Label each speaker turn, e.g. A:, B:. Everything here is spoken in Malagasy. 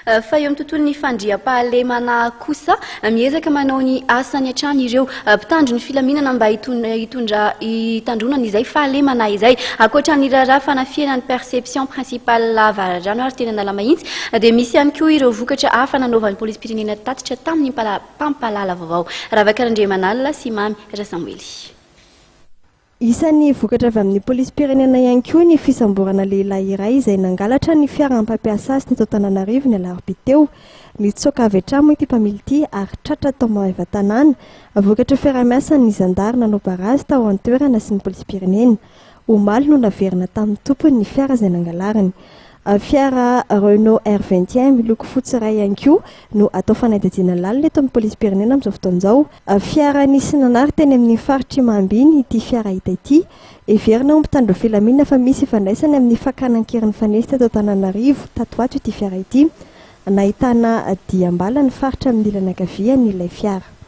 A: Fa eo amin'ny tontolon'ny fandriampahalemana kosa, miezaka manao ny asany hatrany ireo mpitandro ny filaminana mba hitondra hitandroana izay fahalemana izay. Ankoatra ny raharaha fanafihana ny Perception Principale Avaradrano ary teny Analamahitsy dia misy ihany koa ireo vokatra hafa nanaovan'ny polisim-pirenena tatitra tamin'ny mpampahalala vaovao. Ravaka Randriamanalina sy Mamy Rasamoely.
B: Isan'ny vokatra avy amin'ny polisim-pirenena ihany koa ny fisamborana lehilahy iray izay nangalatra ny fiara mpampiasa azy teto Antananarivo ny alarobia teo. Nitsoaka avy hatrany moa ity mpamily ity ary tratra tao Maevatanàna. Vokatry ny fiaraha-miasan'ny zandary nanao barazy tao an-toerana sy ny polisim-pirenena. Omaly no naverina tamin'ny tompony ny fiara izay nangalariny. Fiara Renault R 21 miloko fotsy iray ihany koa no atao fanadihadiana lalina eto amin'ny polisim-pirenena amin'izao fotoana izao. Fiara nisy nanary teny amin'ny faritr'i Mahambiny ity fiara hita ity. Heverina ho mpitandro filaminana fa misy ifandraisany amin'ny fakana an-keriny nifanesy teto Antananarivo tato ho ato ity fiara ity. Nahitana diam-bala ny faritra amin'ny ilany ankavian'ilay fiara.